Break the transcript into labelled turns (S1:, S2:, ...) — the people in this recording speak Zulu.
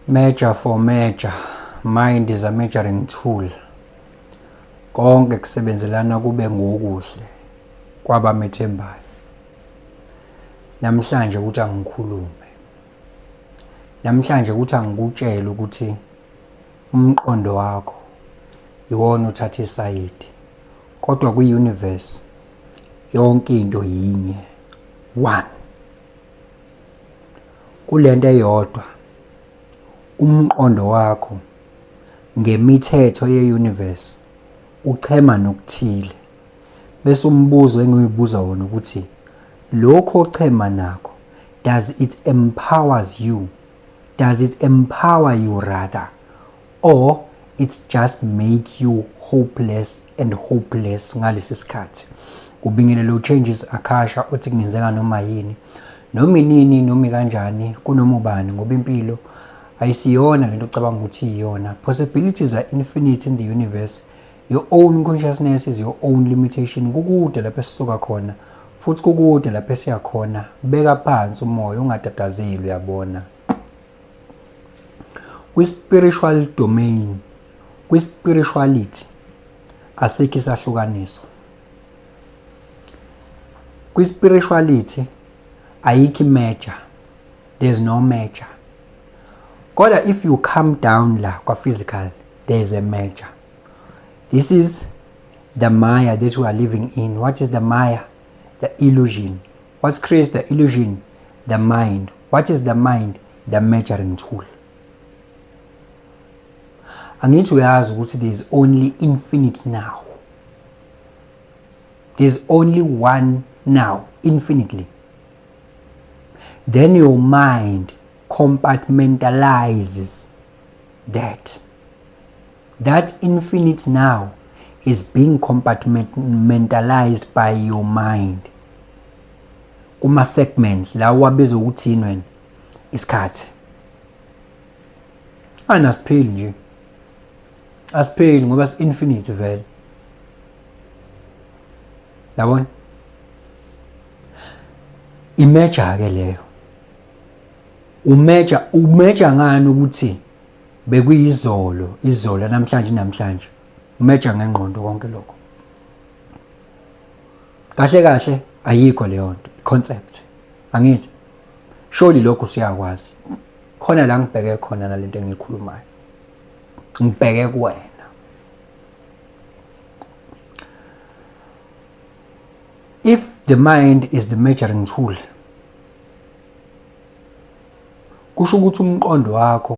S1: Measure for measure, mind is a measuring tool. Konke kusebenzelana kube ngokuhle kwabamethembayo. Namhlanje ukuthi angikhulume. Namhlanje ukuthi angikutshele ukuthi umqondo wakho iwona othatha isayidi. Kodwa kwi-universe yonke into yinye. One. Kulento eyodwa umqondo wakho ngemithetho ye-universe uchema nokuthile bese umbuzo engiyibuza wona ukuthi lokho ochema nakho does it empowers you does it empower you rather or it just make you hopeless and hopeless ngalesi sikhathi kubingelele uchanges akasha uthi kungenzeka noma yini noma inini noma kanjani kunoma ubani ngoba impilo ayisiyona lento ocabanga ukuthi iyona. Possibilities are infinite in the universe. Your own consciousness is your own limitation. Kukude lapho esisuka khona futhi kukude lapho esiya khona. Beka phansi umoya ungatatazeli uyabona. Kwi-spiritual domain, kwi-spirituality asikho isahlukaniso. Kwi-spirituality ayikho i-measure. There's no measure. Kodwa if you come down la kwa-physical, there's a measure. This is the Maya that we are living in. What is the Maya? The illusion. What creates the illusion? The mind. What is the mind? The measuring tool. Angithi uyazi ukuthi there is only infinite now. There's only one now, infinitely. Then your mind compartmentalizes that. That infinite now is being compartmentalized by your mind. Kuma segments la wabiza ukuthi yini wena isikhathi. Anasipheli nje. Asipheli ngoba si infinite vele. Yabona? Imeja ke leyo. Umeja umeja ngani ukuthi bekuyizolo izolo namhlanje namhlanje umeja ngengqondo konke lokho. Kahle kahle ayikho leyo nto, i-concept. Angithi surely lokho siyakwazi. Khona la ngibheke khona nalento engiyikhulumayo. Ngibheke kuwena. If the mind is the measuring tool, kusho ukuthi umqondo wakho